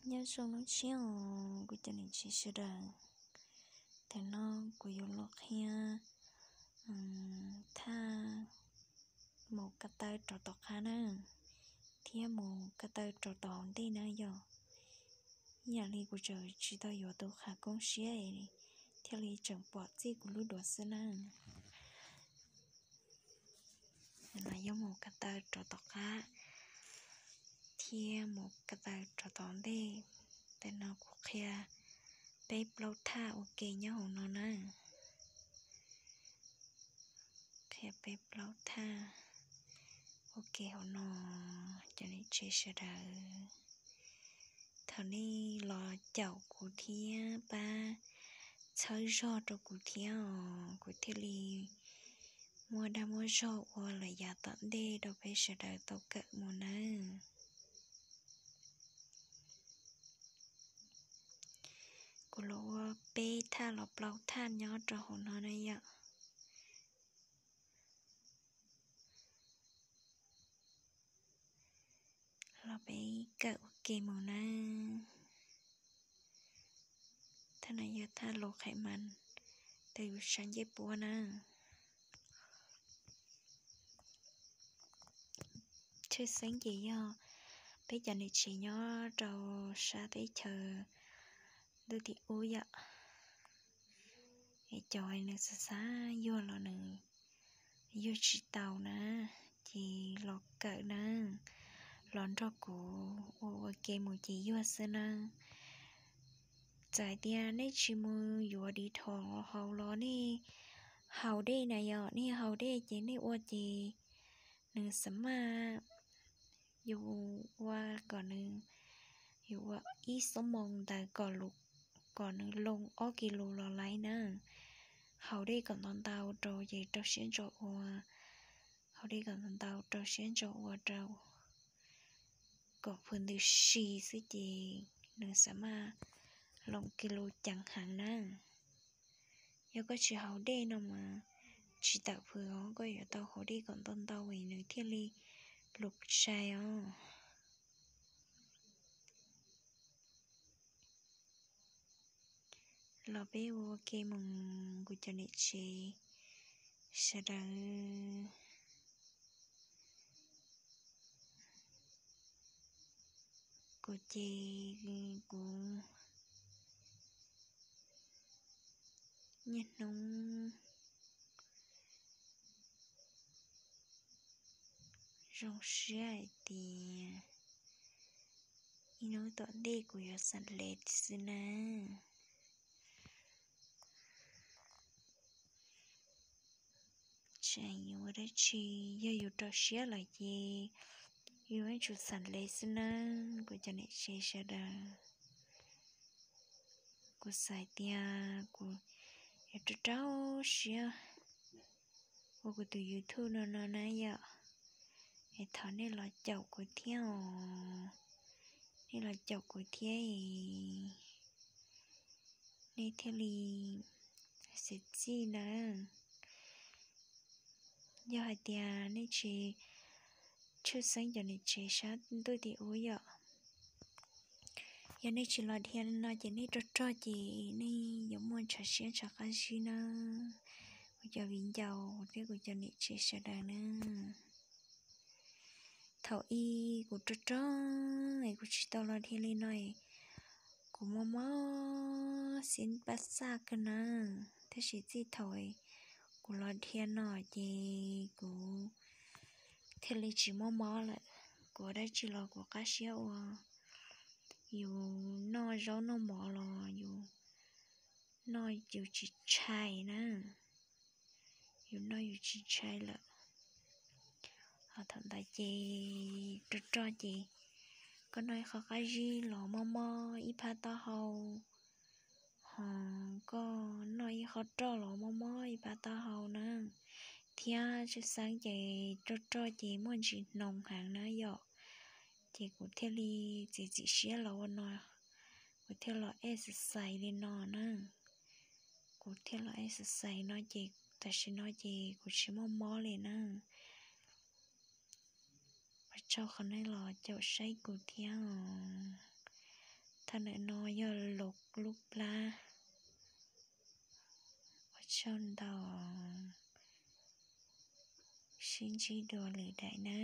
Nyob zoo hnub tshiab os kuv cov niam tsev sawv daws. Tam no kuv yuav los qhia thaj mus ko taw rau tom qab na, thiab mus ko taw rau tom ntej na yom. Ib yam li kuv tseem tsis tau yuav tus qhav koob siab thiaj li tseem pom txij kuv lub duav xwb na. Mas yog mus ko taw rau tom qab thiab mus ko taw rau tom ntej. Tam no kuv qhia peb plaub thaj ua ke nyob hauv no na. Qhia peb plaub thaj ua ke hauv no, cov niam tsev sawv daws. Thaum nej los caum kuv thiab pab txhawb zog rau kuv thiab os, kuv thiaj li muaj dag muaj zog ua lawm yav tom ntej rau peb sawv daws tau kawm mus nawb. Kuv los ua peb thaj los plaub thaj nyob rau hauv no na yom. Los peb kawm ua ke mus na. Thaj no yog thaj lus qhais mas ntawm yus sab ncej puab na. Tshwj xeeb ces yog peb cov niam tsev nyob rau sab teb chaws ntuj tim ub yom. Es cov nws xav xav yuag los nws yuag tsis tau na, ces los kawm na, los nrog kuv ua ua ke mus ces yuag xwb na. Txawm hais tias nej tsis mus yuav div thos haus los nej haus dej na yom, nej haus dej ces nej ua ces nws xam maj, yus ua kom nws, yus ua ib xuab moos ntawd kom, kom nws loo ob kis lus los laiv na. Haus dej kom ntau ntau rau ces rau siab ntso ua, haus dej kom ntau ntau rau siab ntso ua rau kom phwv ntws si xwb ces nws xam maj loo kis lus ceev heev na. Yog koj tsis haus dej no mas tsis tawm phwv os, koj yuav tau haus dej kom ntau ntau es nws thiaj li lus sai os. Los peb ua ke mus kuv cov niam tsev sawv daws. Kuv ces kuv niaj hnub zoo siab hais tias ib hnub tom ntej kuv yuav xam lev xwb na. Tseem yuav ua dab tsi, yog yus rau siab lawm ces yus yuav tsum xam lev xwb nawb kuv cov niam tsev sawv daws. Kuv xav tias kuv yuav rau rau siab ua kuv tus YouTube no no na yom. Es thov nej los caum kuv thiab os, nej los caum kuv thiab es nej thiaj li xav txij nawb. Yog hais tias nej tsis tshwj xeeb cov niam tsev sab ntuj tim ub yom, yog nej tsis los dhia no ces nej rog rog ces nej yuav muaj ntshav siab ntshav qab zib na, kuv cov viv ncaus thiab kuv cov niam tsev sawv daws na. Thaum ub kuv rog rog es kuv tsis tau los dhia li no es kuv mob mob xiab paj xaj kawg na, tab sis txij thaum kuv los dhia no ces kuv thiaj li tsis mob mob lawm. Kuv ua dab tsi los kuv qab siab ua, yus noj zaub noj mov los yus noj yus tsis ntshai na, yus noj yus tsis ntshai lawm. Ho thaum ntawd ces rog rog ces koj noj ib qho qab zib los mob mob ib phab taub hau, ho koj noj ib qho roj los mob mob ib phab taub hau na, thiab tshwj xeeb ces rog rog ces muaj ntsis hnoos heev na yom. Ces kuv thiaj li txiav txim siab los ua no, kuv thiaj los exercise li no na. Kuv thiaj los exercise no ces tam sim no ces kuv tsis mob mob li na. Ua tsaug qhov nej los caum saib kuv thiab os. Qhov ntawm no yog lub plab. Ua tsaug ntau, sib ntsib dua lwm daim na.